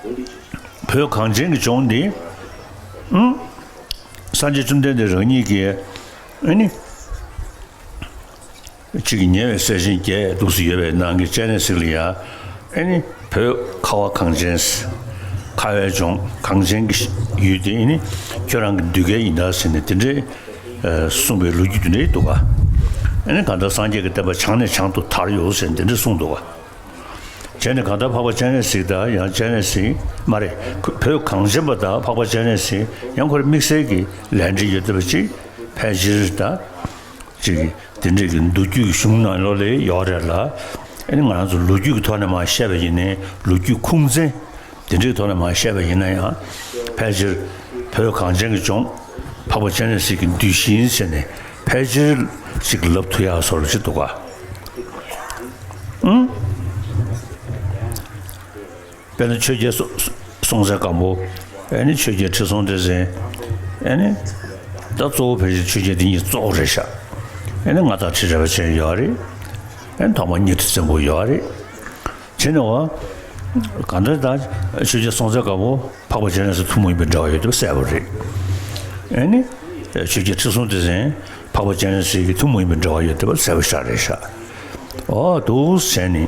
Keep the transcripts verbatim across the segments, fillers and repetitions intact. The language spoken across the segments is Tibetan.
བོད་གངས་ཅན་གྱི་ལྗོངས་འདི། ཨང་། སངས་རྒྱས་བཅོམ་ལྡན་འདས་རང་ཉིད་ཀྱིས། ཨ་ནི། གཅིག་གིས་ཉེ་བའི་སྲས་ཆེན་བརྒྱད་འདུག་སེ་ཡོད་པའི་ནང་གི་སྤྱན་རས་གཟིགས་ལ་ཡ། ཨ་ནི་བོད་ཁ་བ་གངས་ཅན། ཁ་བའི་ལྗོངས་གངས་ཅན་གྱི་ཡུལ་དེ་ཨ་ནི་ཁྱོད་རང་གི་འདུལ་སྐལ་ཡིན་ད་ཟེར་ནས་དེ་འདྲའི་གསུངས་པའི་ལོ་རྒྱུས་དེ་འདྲ་འདུག་ག་ཨ་ནི་གང་ལྟར་སངས་རྒྱས་ཀྱི་བསྟན་པ་བྱང་ནས་བྱང་དུ་དར་ཡོད་ཟེར་ནས་དེ་འདྲ་གསུངས་འདུག་ག་བྱས་ནས་གང་ལྟར་འཕགས་པ་སྤྱན་རས་གཟིགས་དང་ཡང་སྤྱན་རས་གཟིགས་མ་རེད། བོད་གངས་ཅན་པ་དང་འཕགས་པ་སྤྱན་རས་གཟིགས་ཡང་ཁོ་རང་དམིགས་བསལ་གྱི་ལས་འབྲེལ་ཡོད་བསྡད་པ་ཅིག་ཕལ་ཆེར་ད། ཅིག་དེ་འདྲས་ཀྱི་མདོ་རྒྱུད་ཀྱི་གཞུང་ནང་ལོགས་ལ་ཡོད་རེད་ལ། ཨ་ནི་ང་རང་ཚོ་ལོ་རྒྱུས་ཀྱི་ཐོག་ནས་མར་བཤད་པ་ཡིན་ནའི་ལོ་རྒྱུས་ཁུངས་བཙན་དེ་འདྲས་ཀྱི་ཐོག་ནས་མར་བཤད་པ་ཡིན་ན་ཡང་ཕལ་ཆེར་བོད་གངས་ཅན་གྱི་ལྗོངས་འཕགས་པ་སྤྱན་རས་གཟིགས་ཀྱི་གདུལ་ཞིང་ཟེར་ནས་ཕལ་ཆེར་ཅིག་ལབ་ཐུབ་ཡག་བཟོ་འདྲ་ཅིག་འདུག་ག་ཨང་། དཔེར་ན་ཆོས་རྒྱལ་སྲོང་སྲོང་བཙན་སྒམ་པོ། ཨ་ནི་ཆོས་རྒྱལ་ཁྲི་སྲོང་ལྡེ་བཙན། ཨ་ནི་ད་གཙོ་བོ་ཕལ་ཆེར་ཆོས་རྒྱལ་དེ་གཉིས་གཙོ་བོ་རེད་ཤག་ཨ་ནི་མངའ་བདག་ཁྲི་རལ་པ་ཅན་ཡོད་རེད། ཨ་ནི་ཐོག་མར་གཉའ་ཁྲི་བཙན་པོ་ཡོད་རེད། བྱས་ནས་བ། གང་ལྟར་ད་ཆོས་རྒྱལ་སྲོང་བཙན་སྒམ་པོ་འཕགས་པ་སྤྱན་རས་གཟིགས་ཐུན་མོང་ཡིན་པའི་འབྲེལ་བ་ཡོད་དེ་གསལ་པོ་རེད། ཨ་ནི། ཆོས་རྒྱལ་ཁྲི་སྲོང་ལྡེ་བཙན་འཕགས་པ་སྤྱན་རས་གཟིགས་ཀྱི་ཐུན་མོང་ཡིན་པའི་འབྲེལ་བ་ཡོད་དེ་གསལ་པོ་ཞིག་རེད་ཤག་འོ་འདུག་ཟེར་ནས།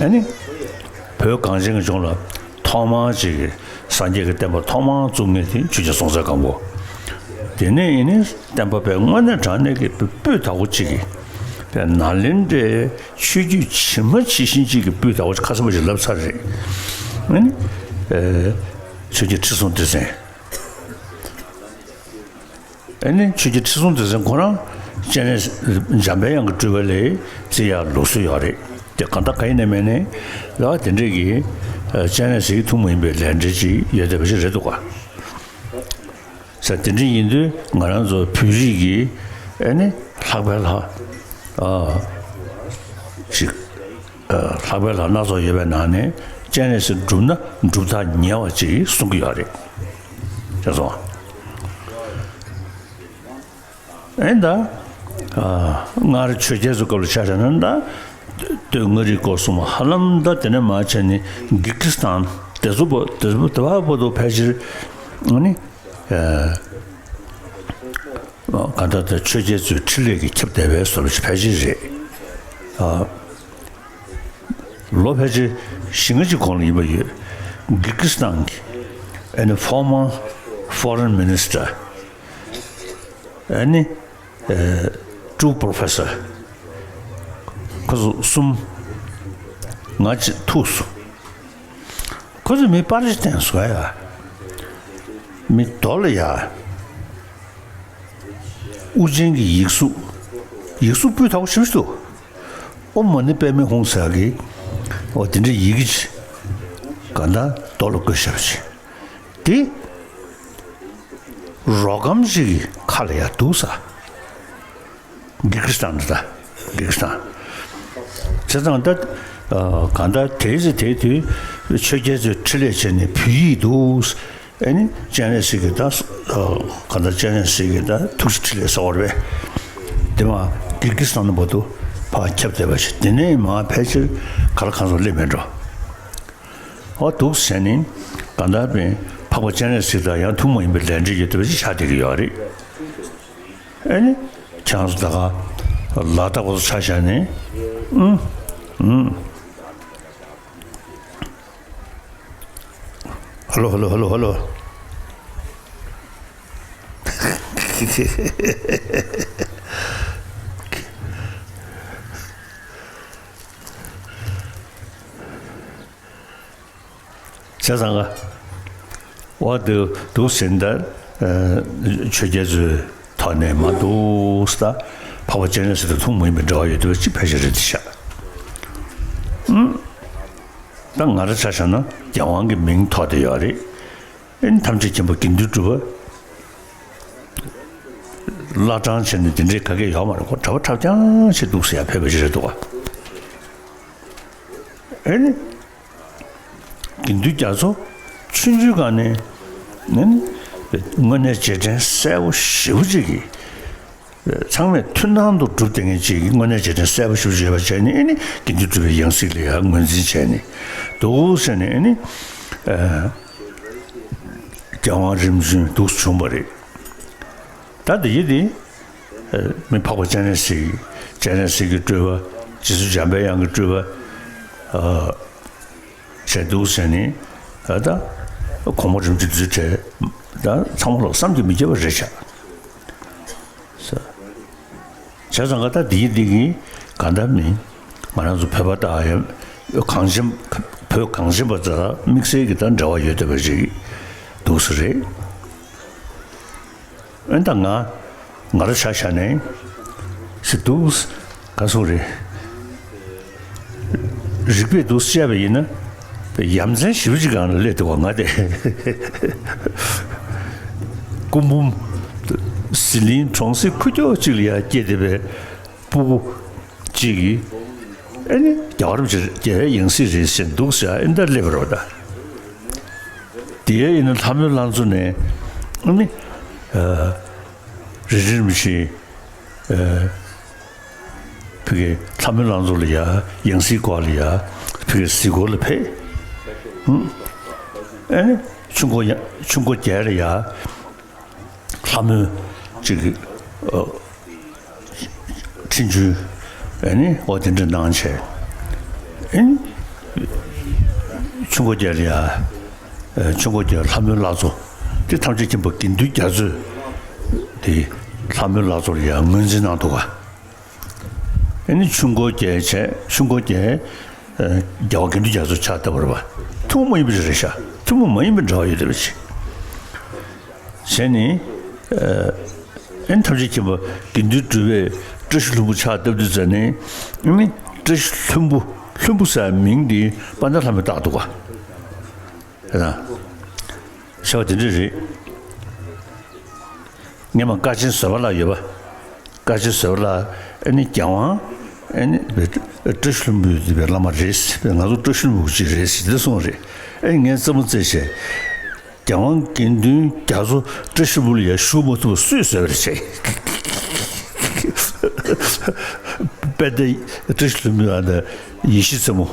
ཨ་ནི། བོད་གངས་ཅན་གྱི་ལྗོངས་ལ་ཐོག་མར་ཅིག་སངས་རྒྱས་ཀྱི་བསྟན་པ་ཐོག་མར་བཙུགས་མཁན་དེ་ཆོས་རྒྱལ་སྲོང་བཙན་སྒམ་པོ། དེ་ནས་ཨ་ནི་བསྟན་པ་དཔེ་དངོས་གནས་དྲང་གནས་ཀྱི་སྤུས་དག་པོ་ཅིག་གི་དཔེ་ནཱ་ལེནྡྲའི་ཆོས་བརྒྱུད་ཇི་མ་ཇི་བཞིན་ཅིག་གི་སྤུས་དག་པོ་ཁ་གསལ་པོ་ཞིག་ལབ་ཚར་རེད། ཨ་ནི། ཨེ། ཆོས་རྒྱལ་ཁྲི་སྲོང་ལྡེ་བཙན། ཨ་ནི་ཆོས་རྒྱལ་ཁྲི་སྲོང་ལྡེ་བཙན་ཁོ་རང་སྤྱན་རས་འཇམ་དཔལ་དབྱངས་ཀྱི་སྤྲུལ་པ་ལས་བརྩི་ཡག་ལུགས་སྲོལ་ཡོད་རེད། དེ་གང་ལྟར་གང་ཡིན་ནའི་མིན་ནའི་ལ་དེ་འདྲས་ཀྱི་སྤྱན་རས་གཟིགས་ཀྱི་ཐུན་མོང་ཡིན་པའི་ལས་འབྲེལ་ཅིག་ཡོད་བསྡད་པ་ཞིག་རེད་འདུག་ག་ས་དེ་འདྲ་ཡིན་དུས་ང་རང་ཚོ་བོད་རིགས་ཀྱི་ཨ་ནི་ལྷག་པའི་ལྷ། ཨ། ཅིག་ཨ། ལྷག་པའི་ལྷ་སྣ་ཚོགས་ཡོད་པའི་ནང་ནས་སྤྱན་རས་གཟིགས་བསྒྲུབས་ན་སྒྲུབ་རྟགས་ཉེ་བ་ཅིག་གསུང་གི་ཡོད་རེད། ཤེས་སོང་། ཨེ་ད། ཨ། སྔར་ཆོས་རྒྱལ་ཚོའི་སྐབས་ལ་ཆ་བཞག་ན་ད། སྟོད་མངའ་རིས་སྐོར་གསུམ་ཧ་ལམ་ད་དེ་ནས་མར་བྱས་ནས་གྷི་གྷི་སི་ཐན་དེ་ཚོ་བོ་དེ་ཚོ་དེ་བར་བར་དུ་ཕལ་ཆེར་ཨ་ནི། ཨ། གང་ལྟར་ད་ཆོས་རྒྱལ་ཚོའི་འཕྲིན་ལས་ཀྱིས་ཁྱབ་བསྡད་པའི་བཟོ་འདྲ་ཕལ་ཆེར་རེད། ཨ། ལོ་ཕལ་ཆེར་བཞི་ལྔ་ཅིག་གོང་ལ་ཡིན་པ་ཡོད། གྷི་གྷི་སི་ཐན་གྱི་ཨ་ནི་former foreign minister ཨ་ནི། ཨ། two professor ཁོ་ཚོ་གསུམ་ང་གཅིག་ཐུག་སོང་། ཁོ་ཚོས་མི་པར་ཅིག་བསྟན་སོང་ཡ། མི་རྡོ་ལ་ཡ། དབུ་ཅན་གྱི་ཡིག་གཟུགས། ཡིག་གཟུགས་སྤུས་དག་པོ་ཞེ་པོ་ཅིག་འདུག་ཨོཾ་མ་ཎི་པདྨེ་ཧཱུྃ་ཟེར་གི། འོ་དེ་འདྲའི་ཡི་གེ་ཅིག་གང་ལྟར་རྡོ་ལ་བརྐོས་བཞག་པ་ཅིག་དེ། རོ་སྒམ་ཅིག་གི་ཁ་ལ་ཡ་འདུག་ས། གྷི་གྷི་སི་ཐན་ད། གྷི་གྷི་སི་ཐན། བྱས་ཙང་ད། ཨ། གང་ལྟར་དེའི་ཚེ་དེའི་དུས་ཆོས་རྒྱལ་ཚོས་འཕྲིན་ལས་བྱས་ནས་བོད་ཡིག་འདུག་ཨ་ནི་སྤྱན་རས་གཟིགས་ཀྱི་ད། ཨ། གང་ལྟར་སྤྱན་རས་གཟིགས་ཀྱི་ད་ཐུགས་རྗེ་འཕྲིན་ལས་ཟེར་བ་རེད་པས། དེ་མར་གྷི་གྷི་སི་ཐན་བར་དུ་ཕར་ཁྱབ་བསྡད་པ་ཞིག་དེ་ནས་མར་ཕལ་ཆེར་ག་ལ་གང་འཚམ་སླེབས་མེད་འགྲོ། འོ་འདུག་ཟེར་ནས་གང་ལྟར་པའི་འཕགས་པ་སྤྱན་རས་གཟིགས་དང་ཡང་ཐུན་མོང་ཡིན་པའི་ལས་འབྲེལ་ཡོད་བསྡད་པ་ཞིག་ཆགས་བསྡད་ཀྱི་ཡོད་རེད། ཨེ་ནི། ཁྱེད་རང་ཚོ་ད་ག་ལ་དྭགས་པ་ཚོ་ཆ་བཞག་ནས། ཨུམ། ཨུམ། ཧ་ལོ་ཧ་ལོ་ཧ་ལོ་ཧ་ལོ། བྱས་ཙང་ག་འོ་དེ་འདུག་ཟིན་ད། ཨ། ཆོས་རྒྱལ་ཚོའི་ཐོག་ནས་མར་འདུག་ཟེར་ད། འཕགས་པ་སྤྱན་རས་གཟིགས་དང་ཐུན་མོང་ཡིན་པའི་འབྲེལ་བ་ཡོད་དུས་ཅི་ཕལ་ཆེར་རེད་ཤག་ཨུམ། ད་ང་རང་ཆ་བཞག་ན་རྒྱལ་དབང་གི་མིང་ཐོགས་བསྡད་ཡོད་རེད། ཨེ་ནི་ཐམས་ཅད་མཁྱེན་པ་དགེ་འདུན་གྲུབ་པ། བླ་བྲང་བྱས་ནས་དེ་འདྲའི་ག་གེ་ཡོད་མ་རེད། ཁོ་གྲྭ་པ་འཁྲབ་རྐྱང་བྱས་འདུག་ཟེར་ཡ་ཕེབས་པ་ཞིག་རེད་འདུག་ག་ཨེ་ནི། དགེ་འདུན་རྒྱ་མཚོ་ཆུང་ཆུང་སྒང་ནས་ནི་དངོས་གནས་རྗེས་དྲན་གསལ་པོ་ཞེ་པོ་ཅིག་གིས་ཚང་མས་མཐུན་སྣང་དུ་གྲུབ་བསྡད་མཁན་ཅིག་གིས་དངོས་གནས་རྗེས་དྲན་གསལ་པོ་ཞེ་པོ་ཅིག་ཡོད་པ་བྱས་ནས། ཨེ་ནི་དགེ་འདུན་གྲུབ་པའི་ཡང་སྲིད་ལ་ཡང་ངོས་འཛིན་བྱས་ནས་འདུག་ཟེར་ནས། ཨེ་ནི་ ཨ། རྒྱལ་དབང་རིམ་བྱོན་འདུག་བྱུང་བ་རེད། ད་འདི་ཡི་དེ། ཨ། མི་འཕགས་པ་སྤྱན་རས་གཟིགས། སྤྱན་རས་གཟིགས་ཀྱི་སྤྲུལ་པ། རྗེ་བཙུན་འཇམ་པའི་དབྱངས་ཀྱི་སྤྲུལ་པ། ཨ། བྱས་འདུག་ཟེར་ནས། ཨ། ད་གོང་མ་རིན་པོ་ཆེ་རྫུ་འཕྲུལ། ད་ཚང་མ་ལོག་བསམ་གྱིས་མི་ཁྱབ་པ་རེད་ཤག། ས། བྱས་ཙང་ག་ད་འདི་ཡི་འདི་གི་ག་འདྲ་མིན། ང་རང་ཚོ་བོད་པ་དང་ཡང་གངས་ཅན། བོད་གངས་ཅན་པ་ཚོ་དམིགས་བསལ་གྱི་ད་འབྲེལ་བ་ཡོད་བསྡད་པ་ཞིག་འདུག་ས་རེད། ཨེ། ད་ང་ང་རང་ཆ་བཞག་ནས་ཟེར་འདུག། ག་སོང་རེད། རིག་པས་འདུག་བཤད་པ་ཡིན་ན། ཡ་མཚན་ཞེ་པོ་ཅིག་སྒང་ལ་སླེབས་འདུག་པ། ང་དེ་སྐུ་འབུམ་ཟི་ལིང་གྲོང་གསེབ་ཁུག་ཀྱོག་ཅིག་ལ་ཡར་སྐྱེས་བསྡད་པའི་སྤུ་གུ་གཅིག་གིས། ཨེ་ནི་རྒྱལ་བ་རིན་པོ་ཆེ་རྒྱལ་བའི་ཡང་སྲིད་རེད་ཟེར་འདུག་ཟེར། ཨེ། འདིར་སླེབས་པ་རེད་པ། ད་དེ་ཡིན་ན་ལྷ་མོའི་ལྷ་མཚོ་ནས། ཨ་ནི། ཨ། རིན་ཆེན་རིན་པོ་ཆེ། ཨ། ཕ་གིའི་ལྷ་མོའི་ལྷ་མཚོ་ལ་ཡ། ཡང་སྲིད་སྐོར་ལ་ཡ། ཕ་གིའི་གཟིགས་སྐོར་ལ་ཕེབས། ཨ་ནི་ཆུ་འགོ་ཡ། ཆུ་འགོ་བརྒྱད་ལ་ཡ། ལྷ་མོའི་ཅིག། ཨ། འཕྲིན་བཅོལ། ཨ་ནི་འོ་དེ་འདྲ་གནང་བྱས། ཨ་ནི་ཆུ་འགོ་བརྒྱད་ལ་ཡ། ཨ། ཆུ་འགོ་བརྒྱད་ལྷ་མོའི་ལྷ་མཚོ། དེ་ཐམས་ཅད་མཁྱེན་པ་དགེ་འདུན་རྒྱ་མཚོས་དེ་ལྷ་མོའི་ལྷ་མཚོ་ལ་ཡ་ངོས་འཛིན་གནང་འདུག་ག། ཨ་ནི་ཆུ་འགོ་བརྒྱད་བྱས། ཆུ་འགོ་བརྒྱད། ཨ། རྒྱལ་བ་དགེ་འདུན་རྒྱ་མཚོ་ཕྱག་བཏབ་པ་རེད་པ། ཐུན་མོང་མ་ཡིན་པ་རེད་ཤག། ཐུན་མོང་མ་ཡིན་པའི་འབྲེལ་བ་ཡོད་བསྡད་པ་ཅིག་བྱས་ནས། ཨ། ཨ་ནི་ཐམས་ཅད་མཁྱེན་པ་དགེ་འདུན་གྲུབ་པས་བཀྲ་ཤིས་ལྷུན་པོ་ཕྱག་བཏབ་དུས་ཙམ་ནས། ཨ་ནི་བཀྲ་ཤིས་ལྷུན་པོ། ལྷུན་པོ་ཟེར་མིང་འདི་དཔལ་ལྡན་ལྷ་མོས་བཏགས་འདུག་ག། ཨ། ཟེར་བ་དེ་འདྲ་རེད། སྔས་མ་དཀའ་ཆེན་བཟོད་པ་ལགས་ཡོད་པ། དཀའ་ཆེན་བཟོད་པ་ལགས། ཨ་ནི་རྒྱལ་དབང་། ཨ་ནི་བཀྲ་ཤིས་ལྷུན་པོའི་བླ་མ་རེད། ང་ཚོ་བཀྲ་ཤིས་ལྷུན་པོ་ཅིག་རེད་ཟེར་འདི་གསུངས་རེད། ཨ་ནི་ངས་རྩེད་མོ་རྩེས་བྱས། རྒྱལ་དབང་དགེ་འདུན་རྒྱ་མཚོ་བཀྲ་ཤིས་ལྷུན་པོ་ལ་ཡ་བཞུགས་མ་ཐུབ་པ་སུས་བཟོས་པ་རེད་བྱས། དཔལ་ལྡན་བཀྲ་ཤིས་ལྷུན་པོའི། ཨ། ད་ཡེ་ཤེས་རྩེ་མོ།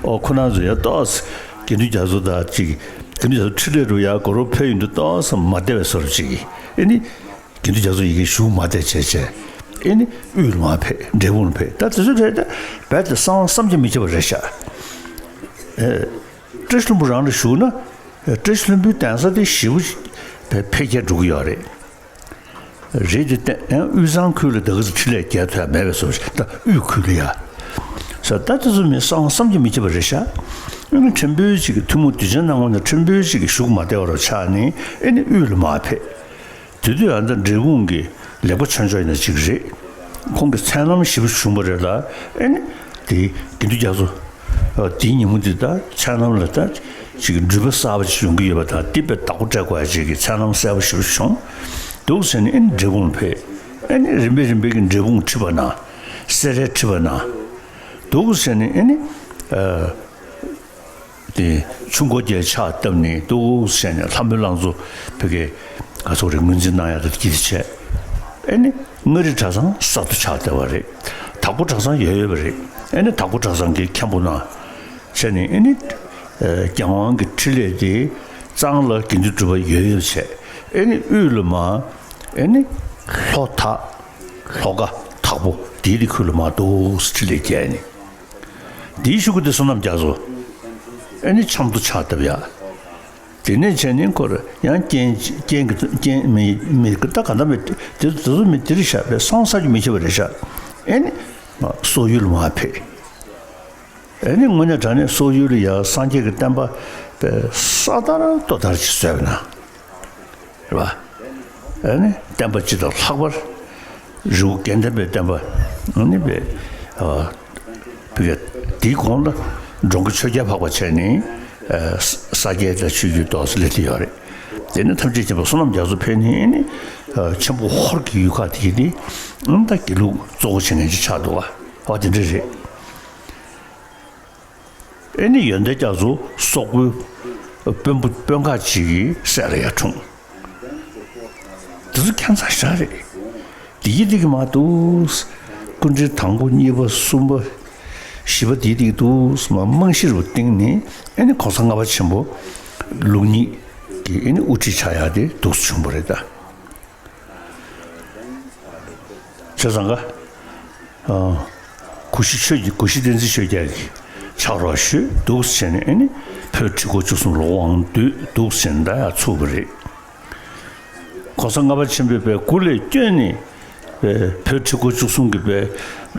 ཨོ། ཁོ་རང་ཚོ་ཡ་ཏོག་ཙམ་དགེ་འདུན་རྒྱ་མཚོ་དང་གཅིག། དགེ་འདུན་རྒྱ་མཚོ་འཕྲིན་ལས་རུ་ཡ་སྒོ་རུ་ཕེབས་ཡོང་དུས་ཏོག་ཙམ་མ་བདེ་བའི་བཟོ་འདྲ་ཅིག་གིས། ཨེ་ནི་དགེ་འདུན་རྒྱ་མཚོ་ཡ་གི་བཞུགས་མ་བདེ་བྱས་བྱས། ཨེ་ནི་དབུས་ལ་མར་ཕེབས། འབྲས་སྤུངས་ལ་ཕེབས། ད་དེ་ཚོ་རེད། ད་རྦད་དེ་བསམ་བསམ་གྱིས་མི་ཁྱབ་པ་རེད་ཤག། ཨེ། བཀྲ་ཤིས་ལྷུན་པོ་རང་ལ་བཞུགས་ན། བཀྲ་ཤིས་ལྷུན་པོའི་གདན་ས་དེ་ཞེ་པོ་ཅིག་འཕེལ་རྒྱས་འགྲོ་གི་ཡོད་རེད། རེད་དེ། ད་ཡང་དབུས་གཙང་ཁུལ་ལ་ད་ག་ཚོད་འཕྲིན་ལས་རྒྱག་ཐུབ་ཡ་མེད་པའི་བཟོ་འདྲ། ད་དབུས་ཁུལ་ལ་ཡ། ས། ད་དེ་ཚོ་མི་བསམ་བསམ་གྱིས་མི་ཁྱབ་པ་རེད་ཤག། ཨ་ནི་ཕྲན་བུ་ཅིག་གིས་ཐུན་མོང་དུས་ཆེན་གནང་བ་ན་ཕྲན་བུ་ཅིག་གིས་བཞུགས་མ་བདེ་བ་རུ་ཆགས་ནས། ཨེ་ནི་དབུས་ལ་མར་ཕེབས། དེ་དུས་ཨ་ད་འབྲས་སྤུངས་ཀྱི་ལེགས་པ་ཆོས་འབྱོར་ཡིན་ན་གཅིག་རེད། ཁོང་གི་མཚན་ལམ་ཞེ་པོ་བྱུང་བ་རེད་ལ། ཨེ་ནི་དེ་དགེ་འདུན་རྒྱ་མཚོ། ཨ། དེའི་ཉིན་མོ་འདི་ད་མཚན་ལམ་ལ་ད་ཅིག་འགྲུལ་པ་གསར་པ་ཅིག་ཡོང་གི་ཡོད་པ་དང་། དེ་དཔེ་བདག་པོ་སྤྲད་དགོས་ཡ་ཅིག་གི་མཚན་ལམ་གསལ་པོ་ཞེ་པོ་བྱུང་འདུག་ཟེར་ནས། ཨེ་ནི་འབྲས་སྤུངས་ལ་ཕེབས། ཨེ་ནི་རིམ་པས་རིམ་པས་ཀྱི་འབྲས་སྤུངས་ཁྲི་པ་གནང་། སེ་རའི་ཁྲི་པ་གནང་འདུག་ཟེར་ནས། ཨེ་ནི། ཨ། དེ་ཆུ་འགོ་བརྒྱད་ཕྱག་བཏབ་ནས་འདུག་ཟེར་ནས། ལྷ་མོའི་ལྷ་མཚོ་ཕ་གིར་ག་ཚོད་རེད། ངོས་འཛིན་གནང་ཡ་དེ་གྱིས་བྱས། ཨེ་ནི་མངའ་རིས་གྲྭ་ཚང་གསར་དུ་ཕྱག་བཏབ་པ་རེད། དྭགས་པོ་གྲྭ་ཚང་ཡོད་ཡོད་པ་རེད། ཨེ་ནི་དྭགས་པོ་གྲྭ་ཚང་གིས་མཁན་པོ་གནང་བྱས་ནས། ཨེ་ནི་ཨ་རྒྱལ་དབང་གི་འཕྲིན་ལས་དེ་གཙང་ལ་དགེ་འདུན་གྲུབ་པ་ཡོད་ཡོད་བྱས། ཨེ་ནི་དབུས་ལ་མར། ཨེ་ནི་ལྷོ་དྭགས། ལྷོ་ཁ། དྭགས་པོ། དེའི་དེ་ཁུལ་ལ་མར་འདུག་འཕྲིན་ལས་རྒྱག་ནས། དེའི་གཞུག་གུ་དེ་བསོད་ནམས་རྒྱ་མཚོ། ཨེ་ནི་ཆབ་མདོ་ཕྱག་བཏབ་ཡ། དེ་ནས་བྱས་ནས་ཁོ་རང་ཡང་རྐྱེན་རྐྱེན་གྱི་རྐྱེན་མེད་མེད་ཀྱི། ད་ག་འདྲ་མེད། དེ་དེ་ཚོ་མི་དེ་རེད་ཤག། བསམ་བསམ་གྱིས་མི་ཁྱབ་པ་རེད་ཤག། ཨེ་ནི་སོག་ཡུལ་ལ་མར་ཕེབས། ཨེ་ནི་དངོས་གནས་དྲང་གནས་སོག་ཡུལ་ལ་ཡ་སངས་རྒྱས་ཀྱི་བསྟན་པ་དཔེ་ས་དར་རྡོ་དར་ཅིག་བཟོས་པ་ན། རེད་པ། ཨེ་ནི་བསྟན་པ་སྤྱི་དང་ལྷག་པར་རི་བོ་དགེ་ལྡན་པའི་བསྟན་པ། ཨེ་ནི་དཔེ། ཨ། ཕ་གིར་དེའི་གོང་ལ་འགྲོ་མགོན་ཆོས་རྒྱལ་འཕགས་པ་བྱས་ནས། ཨ། ས་ས་སྐྱའི་ད་ཆོས་བརྒྱུད་ཏོག་ཙམ་སླེབས་བསྡད་ཡོད་རེད། དེ་ནས་ཐམས་ཅད་མཁྱེན་པ་བསོད་ནམས་རྒྱ་མཚོ་ཕེབས་ནས། ཨེ་ནི་ཆེན་པོ་ཧོར་གྱི་ཡུལ་ཁག་དེ་གི་དེ་ད་དགེ་ལུགས་གཙོ་བོ་བྱེད་མཁན་ཅིག་ཆགས་འདུག་ག། འོ་དེ་འདྲ་རེད། ཨེ་ནི་ཡོན་ཏན་རྒྱ་མཚོ་སོག་པོའི་དཔོན་པོ་དཔོན་ཁག་ཅིག་གི་སྲས་ལ་ཡར་འཁྲུངས། དེ་ཚོ་ཁྱད་མཚར་ཞེ་དྲག་རེད། དེའི་དེ་གི་མར་འདུག། སྐུ་ཕྲེང་དང་པོ། གཉིས་པ། གསུམ་པ། བཞི་པ། དེའི་དེ་གི་འདུག་མར་རྨང་གཞི་རུ་བཏིང་ནས། ཨེ་ནི་གོང་ས་ལྔ་པ་ཆེན་པོ་ ལུགས་གཉིས་ཀྱི་ཨེ་ནི་དབུ་ཁྲིད་ཆགས་ཡག་དེ་འདུག་སེ་བྱུང་བ་རེད་ད། བྱས་ཙང་ག་ཨ། གུ་ཤྲི་ཆོས་ཀྱི་གུ་ཤྲི་བསྟན་འཛིན་ཆོས་རྒྱལ་གྱིས་ཕྱག་རོགས་ཞུས་འདུག་སེ་བྱས་ནས་ཨེ་ནི་བོད་ཁྲི་སྐོར་བཅུ་གསུམ་ལོ་དབང་བསྡུས་འདུག་སེ་བྱས་ནས་ད་ཡར་ཚུགས་པ་རེད། ༸གོང་ས་ལྔ་པ་ཆེན་པོས་པའི་སྐུ་ལས་བསྐྱོན་ནས་པའི་བོད་ཁྲི་སྐོར་བཅུ་གསུམ་གྱི་པའི་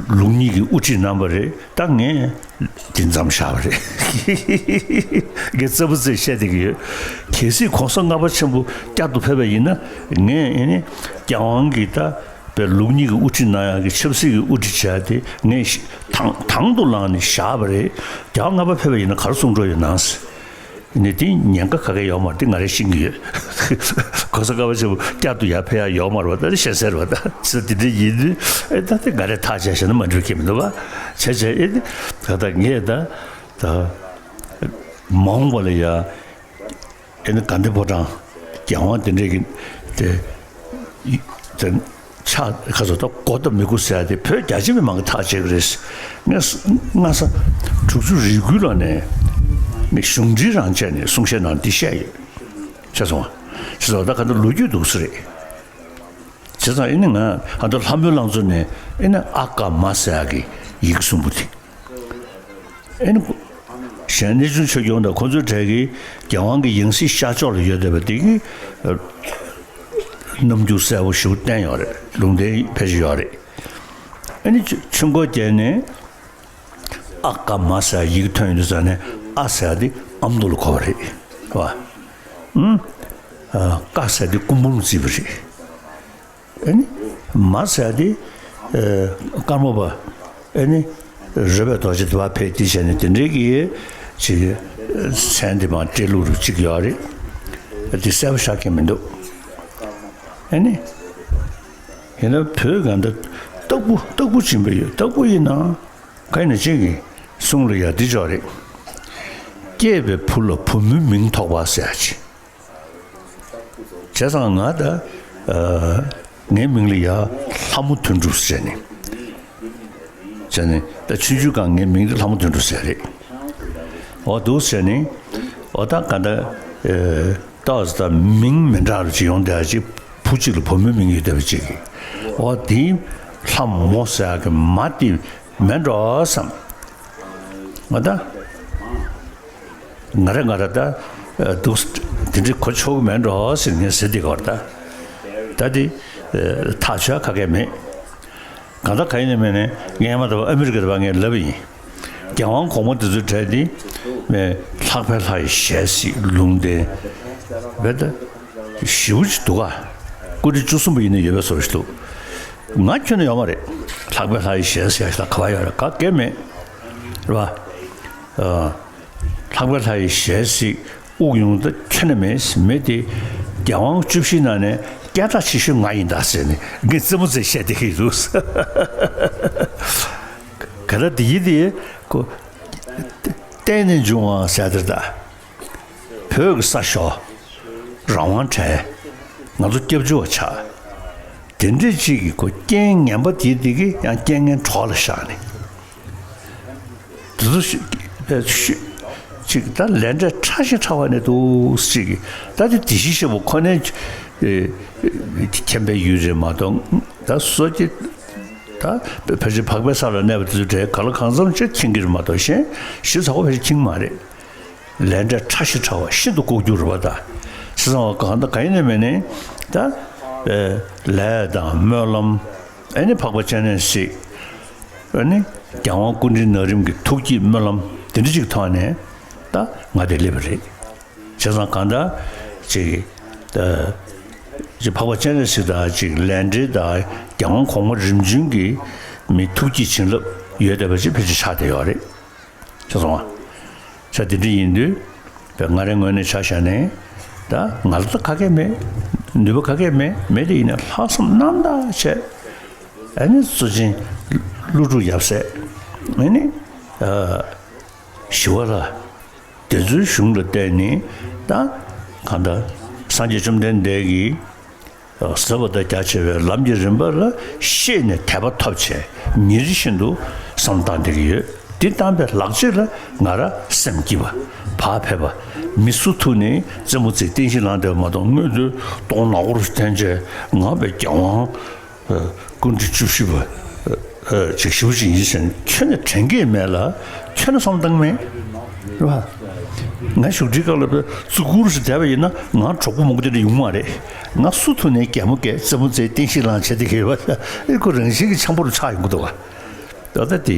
ལུགས་གཉིས་ཀྱི་དབུ་ཁྲིད་གནང་བ་རེད། ད་ངས་འདི་མཚམས་བཞག་པ་རེད། ངས་རྩ་བ་རྩེ་བཤད་བསྡད་ཀྱི་ཡོད། གལ་སྲིད་༸གོང་ས་ལྔ་པ་ཆེན་པོ་བསྐྱར་དུ་ཕེབས་པ་ཡིན་ན། ངས་ཨེ་ནི་རྒྱལ་དབང་གི་ད་པའི་ལུགས་གཉིས་ཀྱི་དབུ་ཁྲིད་གནང་ཡག་གི་ཆབ་སྲིད་ཀྱི་དབུ་ཁྲིད་བྱས་ཏེ་ངས་དང་དང་དུ་བླངས་ནས་བཞག་པ་རེད། རྒྱལ་དབང་ལྔ་པ་ཕེབས་པ་ཡིན་ན་ག་རེ་གསུང་གྲོས་ཡོད་ནམ་ཟེར། ནི་དེ་ཉེན་ཁ་ག་གེ་ཡོད་མ་རེད། དེ་ང་རས་ཤེས་ཀྱི་ཡོད། ༸གོང་ས་ལྔ་པ་ཆེན་པོ་བསྐྱར་དུ་ཡར་ཕེབས་ཡག་ཡོད་མ་རེད་པ། ད་ནི་བཤད་གསལ་རེད་པ། ད་ཅི་ད་དེ་འདྲ་ཡིན་དུས་ཨེ་ད་དེ་ང་རས་ཐག་བཅད་བཞག་ན་མ་འགྲིག་གི་མི་འདུག་པ། བྱས་བྱས་ཨེ་ནི་ད་ད་ངས་ད་ད་མ་འོངས་པ་ལ་ཡ་ཨེ་ནི་དགའ་ལྡན་ཕོ་བྲང་རྒྱལ་དབང་དེ་འདྲས་ཀྱི་དེ་དེ་ཆགས་ཁ་སོ་ད་གོ་ད་མི་དགོས་ཟེར་ཡ་དེ་བོད་རྒྱ་ཆེ་མི་མང་གི་ཐག་བཅད་ཀྱི་རེད། ངས་སྔ་ས་དྲུག་ཅུ་རེ་དགུའི་ལོ་ནས་ངས་གཞུང་འབྲེལ་རང་བྱས་ནས་གསུང་བཤད་ནང་འདི་བཤད་ཡོད། བྱས་སོང་བ། བྱས་སོང་ད་ག་ད་ལོ་རྒྱུས་འདུག་སེ་རེད། བྱས་ཙང་ཨེ་ནི་ང་ཨ་ད་ལྷ་མོའི་ལང་ཚོ་ནས་ཨེ་ནི་ཨ་ཀ་མ་ཟེར་ཡག་གི་ཡིག་གསུམ་པོ་དེ། ཨེ་ནི་གཞན་གནས་ཆུང་ཆོས་སྐྱོང་དང་ཁོ་ཚོའི་གྲས་ཀྱིས་རྒྱལ་དབང་གི་ཡང་སྲིད་ཤར་ཕྱོགས་ལ་ཡོད་བསྡད་པ་དེ་གི་རྣམ་འགྱུར་གསལ་པོ་ཞེ་པོ་བསྟན་ཡོད་རེད། ལུང་བསྟན་ཕལ་ཆེར་ཡོད་རེད། ཨེ་ནི་ཆུ་ཆུ་འགོ་བརྒྱབ་ནས་ཨ་ཀ་མ་ཟེར་ཡིག་ཐོན་ཡོང་དུས་ཙ་ནས་ཨ་ཟེར་དེ་ཨ་མདོ་ལ་གོ་བ་རེད་བ། ཨུམ། ཨ་ཀ་ཟེར་དེ་སྐུ་འབུམ་ལ་བརྩིས་པ་རེད། ཨེ་ནི་མ་ཟེར་དེ་ཨེ་ཀརྨ་པ་ཨེ་ནི་རོལ་པའི་རྡོ་རྗེ་དེ་བ་ཕེབས་དེ་བྱས་ནས་དེ་འདྲའི་གི་ཅིག་མཚན་དེ་མ་སྤྲད་ལུགས་རུ་ཅིག་ཡོད་རེད། དེ་གསལ་པོ་ཤར་གྱི་མི་འདུག་ཨེ་ནི་ཡིན་ན་བོད་གང་ལྟར་སྟག་ཕུ་སྟག་ཕུ་ཆེན་པོ་ཡོད། སྟག་ཕུ་ཡིན་ན་ག་ཡིན་ན་ཅིག་གི་གསུང་ལ་ཡ་འདི་ཅོག་རེད། སྐྱེས་པའི་བུ་ལ་བུ་མོའི་མིང་ཐོགས་པ་ཟེར་ཡ་ཅིག་བྱས་ཙང་ང་ད་ཨ་ངའི་མིང་ལ་ཡ་ལྷ་མོ་དོན་གྲུབ་ཟེར་ནས། བྱས་ནས་ད་ཆུང་ཆུང་སྒང་ངའི་མིང་དེ་ལྷ་མོ་དོན་གྲུབ་ཟེར་རེད། འོ་འདུག་ཟེར་ནས་འོ་ད་ག་ད་ཨེ་ད་ད་མིང་མི་འདྲ་བ་ཅིག་ཡོང་བསྡད་ཅིག་བུ་གཅིག་ལ་བུ་མོའི་མིང་ཡོད་བསྡད་པ་ཅིག་འོ་དེའི་ལྷ་མོ་ཟེར་ཡག་གི་མ་དེ་མེད་འགྲོ་བསམ། ང་ད། ང་རེ་ང་རེ་ད་འདུག་དེ་འདྲའི་གོ་ཆོག་གི་མེད་འགྲོ་ཟེར་ངས་ཟེར་དེ་གོ་ད། ད་དེ་ཐག་ཆོད་ག་གེ་མེད། གང་ལྟར་ག་ཡིན་ནས་མེད་ནས་ངས་མ་ད་ཨ་མི་རི་ཀ་ད་པ་ངས་ལབ་ཡིན། རྒྱལ་དབང་གོང་མ་དེ་ཚོའི་གྲས་དེ་ལྷག་པའི་ལྷ་ཡི་ཞལ་གཟིགས་ལུང་བསྟན་བས་ད་ཞེ་པོ་ཅིག་འདུག་ག་སྐུ་ཕྲེང་བཅུ་གསུམ་པ་ཡིན་ན་ཡོད་པའི་བཟོ་ཞིག་འདུག་ང་ཁྱོན་ནས་ཡོད་མ་རེད། ལྷག་པའི་ལྷ་ཡི་ཞལ་གཟིགས་ལ་ག་པ་ཡོད་རེད་ག་གེ་མེད་རེད་བ། ལྷག་པའི་ལྷ་ཡི་ཞལ་གཟིགས་དབུགས་ཡོང་ད་ཁྱོན་ནས་མེད་མེད་དེ། རྒྱལ་དབང་བཅུ་བཞིའི་ནང་ནས་སྐད་གྲགས་ཆེ་ཤོས་ང་ཡིན་ད་ཟེར་ནས་ངས་རྩེད་མོ་རྩེ་བཤད་བསྡད་ཀྱི་འདུག་ག་ད་དེ་ཡིན་དེ་ཁོ་བསྟན་ནས་འབྱུང་བ་ཟེར་དེར་ད་བོད་ཀྱི་ས་ཞོ་རང་དབང་བྲལ་ང་ཚོ་སྐྱབས་བཅོལ་བ་ཆགས་དེ་འདྲས་ཅིག་གི་ཁོ་རྐྱེན་ངན་པ་དེ་དེ་གི་ཡང་རྐྱེན་ངན་གྲོགས་ལ་བཞག་ནས། དེ་ཚོ་ཤི་ཤི་ཅིག་ད་ལས་འབྲས་ཕྲ་ཞིང་ཕྲ་བ་ནས་འདུག་ཅིག་ད་དེ་དེ་བཞིན་གཤེགས་པ་ཁོ་ནའི་མཁྱེན་པའི་ཡུལ་རེད་མ་གཏོགས་ད་སོ་སྐྱེ་ད་ཕལ་ཆེར་འཕགས་པའི་ས་ལ་གནས་པ་དེ་ཚོའི་གྲས་ག་ལ་གང་འཚམ་ཅིག་མཁྱེན་གྱི་རེད་མ་གཏོགས་གཞན་ཞིབ་ཚགས་པོ་ཕལ་ཆེར་མཁྱེན་གྱི་མ་རེད། ལས་འབྲས་ཕྲ་ཞིང་ཕྲ་བ་ཤིན་ཏུ་ལྐོག་གྱུར་རེད་པ་ད། ཤི་སོང་བ་གང་ད་གང་ཡིན་ནས་མེད་ནས་ད་ལས་དང་སྨོན་ལམ་ཨ་ནི་འཕགས་པ་སྤྱན་རས་གཟིགས། ཨ་ནི་རྒྱལ་དབང་སྐུ་ཕྲེང་ན་རིམ་གྱི་ཐུགས་བསྐྱེད་སྨོན་ལམ་དེ་འདྲ་ཅིག་ཐོག་ནས་ད་ང་དེ་སླེབས་པ་རེད། བྱས་ཙང་གང་ལྟར་ཅིག་ད་ཅིག་འཕགས་པ་སྤྱན་རས་གཟིགས་དང་ཅིག་ལས་འབྲེལ་དང་རྒྱལ་དབང་གོང་མ་རིམ་བྱོན་གྱི་མི་ཐུགས་བསྐྱེད་བྱིན་རླབས་ཡོད་བསྡད་པ་ཅིག་ཕལ་ཆེར་ཆགས་བསྡད་ཡོད་རེད། བྱས་ཙང་བྱས་དེ་འདྲ་ཡིན་དུས་ང་རའི་ངོས་ནས་ཆ་བཞག་ནས་ད་ང་ལ་ད་ག་གེ་མེད། ནུས་པ་ག་གེ་མེད། མེད་དེ་ཡིན་ན་ལྷག་བསམ་རྣམ་དག་བྱས། ཨ་ནི་གཙོ་ཆེན་ཀླུ་སྒྲུབ་ཡབ་སྲས་ཨ་ནི་ཨ་ཞི་བ་ལྷ་དེ་ཚོའི་གཞུང་ལ་བརྟེན་ནས་ད་གང་ལྟར་སངས་རྒྱས་བཅོམ་ལྡན་འདས་ཀྱིས་ཟབ་པ་དང་རྒྱ་ཆེ་བའི་ལམ་གྱི་རིམ་པ་ལ་ཤེས་ནས་དད་པ་ཐོབ་བྱས་ཉིན་རེ་བཞིན་དུ་བསམ་བློ་བཏང་བསྡད་ཀྱི་ཡོད། འདི་བཏང་པའི་ལག་རྗེས་ལ་ང་རང་སེམས་སྐྱིད་པ་བག་ཕེབས་ མི་སུ་ཐུག་ནས་རྩེད་མོ་རྩེ་རྟེན་གཞི་བླངས་བསྡད་པ་མ་གཏོགས། སྔོན་དུ་གདོང་ནག་པོ་རུ་བསྟན་བྱས། ང་བས་རྒྱལ་དབང་སྐུ་ཕྲེང་བཅུ་བཞི་པ་ཅིག་ཞེ་པོ་ཅིག་ཡིན་ཟེར་ནས་ཁྱོན་ནས་དྲན་གྱི་མེད་ལ། ཁྱོན་ནས་བསམ་བཏང་མེད། རེད་བ། ང་བཞུགས་ཁྲིའི་སྐབས་ལ་བཙུགས་སྐུ་རུ་ཞིག་བསྡད་པ་ཡིན་ན། ང་གྲོགས་པོ་མང་པོ་དེ་འདྲ་ཡོང་མ་རེད། ང་སུ་ཐུག་ནས་རྒྱལ་མོ་བཀལ། རྩེད་མོ་རྩེ། རྟེན་གཞི་བླངས་བྱས་དེ་གས་པ་ཨེ་ཁོ་རང་བཞིན་གྱི་འཆམ་པོ་རུ་ཆགས་ཡོང་གི་འདུག་བ། ད་ལྟ་དེ།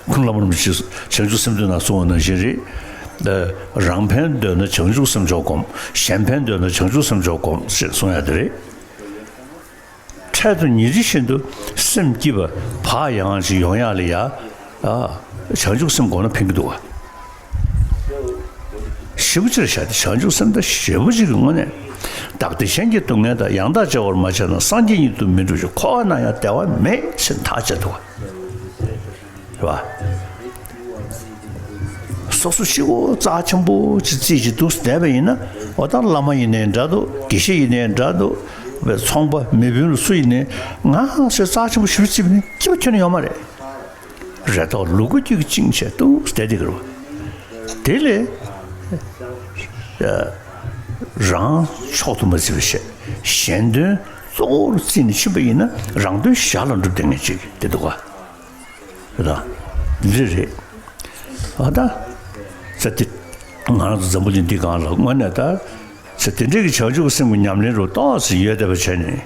ཁོང་བླ་མ་རིན་པོ་ཆེས་བྱང་ཆུབ་སེམས་དོན་ནང་གསུངས་པ་ནང་བཞིན་རེད། ཨ། རང་ཕན་འདོད་ན་བྱང་ཆུབ་སེམས་མཆོག་སྒོམ། གཞན་ཕན་འདོད་ན་བྱང་ཆུབ་སེམས་མཆོག་སྒོམ་ཞེས་གསུང་ཡ་དེ་རེད། འཕྲལ་དུ་ཉིན་རེ་བཞིན་དུ་སེམས་སྐྱིད་པ་བག་ཡངས་ཤིག་ཡོང་ཡ་ལ་ཡ། ཨ། བྱང་ཆུབ་སེམས་སྒོམ་ན་ཕན་གྱི་འདུག་བ། ཞེ་པོ་ཅིག་རེད་ཤག་དེ་བྱང་ཆུབ་སེམས་ད་ཞེ་པོ་ཅིག་གི་དངོས་གནས། བདག་བདེ་གཞན་གྱི་སྡུག་བསྔལ་དང་། ཡང་དག་བརྗེ་བར་མ་བྱས་ན། སངས་རྒྱས་ཉིད་དུ་མི་འགྲུབ་ཤིང་། འཁོར་བ་ན་ཡང་བདེ་བ་མེད་ཅེས་ཐག་བཅད་འདུག་བ། རེད་བ། སོ་སོ་གཅིག་པོ་རྩ་ཆེན་པོ་ཅིག་རྩིས་ཅིག་འདུག་བསྡད་པ་ཡིན་ན། འོ་ད་བླ་མ་ཡིན་ནའི་འདྲ་འདུག་དགེ་བཤེས་ཡིན་ནའི་འདྲ་འདུག་ཚོང་པ་མི་དཔོན་ལ་སུ་ཡིན་ནའི། ང་ཞེས་རྩ་ཆེན་པོ་ཞེ་པོ་བརྩིས་པ་ནི་སྐྱིད་པ་ཁྱོན་ནས་ཡོད་མ་རེད། རེ་དོགས་ལུ་གུ་རྒྱུད་ཀྱིས་བཅིངས་བྱས་འདུག་བསྡད་དེ་གི་རེད་བ། དེ་ལས་རང་མཆོག་ཏུ་མ་བརྩི་བར་བཤད། གཞན་དོན་གཙོ་བོར་བརྩིས་ནས་ཕྱིན་པ་ཡིན་ན། རང་དོན་ཞར་ལ་འགྲུབ་བསྡད་མཁན་ཅིག་དེ་འདུག་ག། རེད་དང་། འདི་རེད། ཨ་ད། ས་དེ། ང་རང་ཚོ་འཛམ་བུ་གླིང་འདི་སྒང་ལ་དངོས་གནས་ད། ས་དེ་འདྲའི་གི་བྱང་ཆུབ་སེམས་ཀྱི་ཉམས་ལེན་རུ་ཏོག་ཙམ་ཡོད་བསྡད་པ་བྱས་ནས།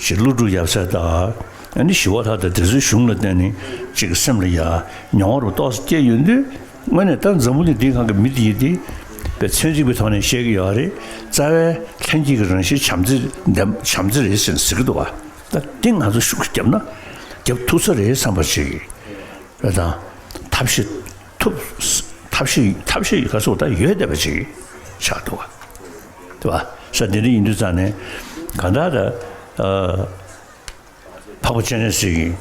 ཅིག་ཀླུ་སྒྲུབ་ཡབ་སྲས་དང་། ཨ་ནི་ཞི་བ་ལྷ་དང་། དེ་ཚོའི་གཞུང་ལ་བརྟེན་ནས་ཅིག་སེམས་ལ་ཡ་མྱོང་བ་རུ་ཏོག་ཙམ་སྐྱེས་ཡོང་དུས། དངོས་གནས་ད་འཛམ་བུ་གླིང་འདིའི་སྒང་གི་མི་དེ་ཡིན་དེ། དཔེ་ཚན་རིག་པའི་ཐོག་ནས་བཤད་ཀྱི་ཡོད་རེད། རྩ་བའི་ལྷན་སྐྱེས་ཀྱི་རང་བཞིན་བྱམས་བརྩེ་ལྡན། བྱམས་བརྩེ་རེད་ཟེར་ཟེར་གྱི་འདུག་བ། ད་འདི་ང་ཚོ་ཤུགས་བརྒྱབ་ན་བརྒྱབ་ཐུབ་ས་རེད་བསམ་པ་ཅིག་རེད་དང་། ཐབས་ཤེས་ཐུབ། ཐབས་ཤེས་ཐབས་ཤེས་ག་ཚོད་ད་ཡོད་བསྡད་པ་ཅིག་ཆགས་འདུག་བ། རེད་བ། ས་འདི་འདྲ་ཡིན་དུས་ཙང་ནས་གང་ལྟར་ད། ཨ། འཕགས་པ་སྤྱན་རས་གཟིགས་ཀྱིས་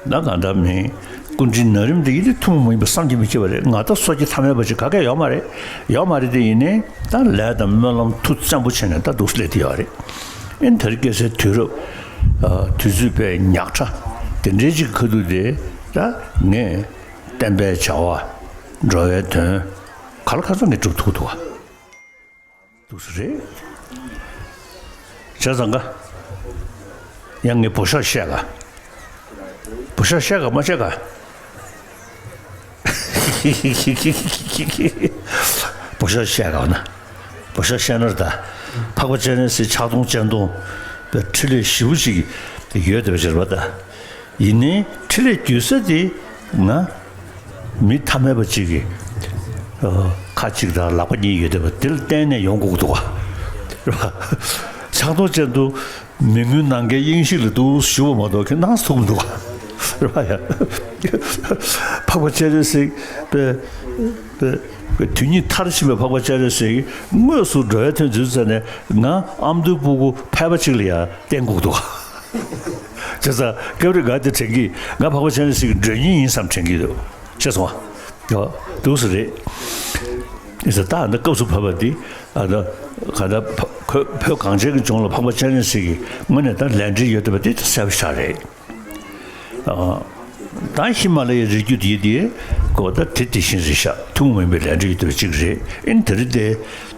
ན་གང་འདྲ་མིན། སྐུ་ཕྲེང་ན་རིམ་འདི་ཡི་དེ་ཐུན་མོང་མ་ཡིན་པའི་བསམ་གྱིས་མི་ཁྱབ་པ་རེད། ང་ད་སོ་སྐྱེ་ཐ་མལ་པ་ཅིག་ག་གེ་ཡོད་མ་རེད། ཡོད་མ་རེད་དེ། ཡིན་ནའི་ད་ལས་དང་སྨོན་ལམ་མཐུ་བཙན་པོ་བྱས་ནས་ད་འདུག་སེ་སླེབས་དེ་ཡོད་རེད། ཨེ་ད་རེས་ཁ་སང་དུས་རབས། ཨ། དུས་ཚོད་དཔེ་ཉག་ཕྲ་དེ་འདྲའི་ཅིག་ཁ་ཐུག་དེ། ད་ངས་བསྟན་པའི་བྱ་བ། འགྲོ་བའི་དོན། ག་ལ་ག་ཚོད་ངས་སྒྲུབ་ཐུབ་ཐུབ་པ། འདུག་སེ་རེད། བྱས་ཙང་ག། ཡང་ངས་བོད་ཤོག་བཤད་ག། བོད་ཤོག་བཤད་ག་མ་བཤད་ག། བོད་ཤོག་བཤད་ག་ན། བོད་ཤོག་བཤད་ན་རེད་ད། འཕགས་པ་སྤྱན་རས་གཟིགས་ཕྱག་སྟོང་སྤྱན་སྟོང་པའི་འཕྲིན་ལས་ཞེ་པོ་ཅིག་ཡོད་བསྡད་པ་ཅིག་རེད་པ་ད། ཡིན་ནའི་འཕྲིན་ལས་བརྒྱུད་ས་དེ་ང་མི་ཐ་མལ་པ་ཅིག་གི། ཨ། ཁ་གཅིག་དང་ལག་པ་གཉིས་ཡོད་བསྡད་པ་དེ་ལ་བརྟེན་ནས་ཡོང་དགོས་ཀྱི་འདུག་བ། རེད་བ། ཕྱག་སྟོང་སྤྱན་སྟོང་མི་མངོན་ནམ་མཁའི་དབྱིངས་ཤིག་ལ་འདུག་ཞུ་བ་མ་གཏོགས་ཁྱོད་གནང་ཐུབ་མི་འདུག་བ། རེད་བ་ཡ། འཕགས་པ་སྤྱན་རས་གཟིགས་པའི་པའི་དུས་ཉིད་མཐར་ཕྱིན་པའི་འཕགས་པ་སྤྱན་རས་གཟིགས་དངོས་སུ་འགྲོ་བའི་དོན་མཛད་ཟེར་ནས། ང་ཨ་མདོའི་སྤུ་གུ་ཕལ་པ་ཅིག་ལ་ཡ་བསྟན་དགོས་ཀྱི་འདུག་བ། བྱས་ཙང་སྐབས་རེ་ང་དེ་དྲན་གྱི། ང་འཕགས་པ་སྤྱན་རས་གཟིགས་ཀྱི་མགྲོན་གཉེར་ཡིན་བསམ་དྲན་གྱི་འདུག་ཤེས་སོང་ཨ། འདུག་སེ་རེད། ཨེ་ས་ད་འདི་སྐབས་སུ་བབས་པ་འདི། ཨ། ད་ག་ད་བོད་གངས་ཅན་གྱི་ལྗོངས་ལ་འཕགས་པ་སྤྱན་རས་གཟིགས་ཀྱི་དངོས་གནས་ད་ལས་འབྲེལ་ཡོད་བསྡད་པ་འདི་གསལ་པོ་ཞེ་དྲག་རེད། ཨ། ད་ཧི་མ་ལ་ཡའི་རི་རྒྱུད་འདི་འདི་གོ་ད་དེ་དེ་བཞིན་རེད་ཤག་ཐུན་མོང་མིན་པའི་ལས་འབྲེལ་ཡོད་བསྡད་པ་ཅིག་རེད། ཨེ་ནི་དེ་རིང་དེ།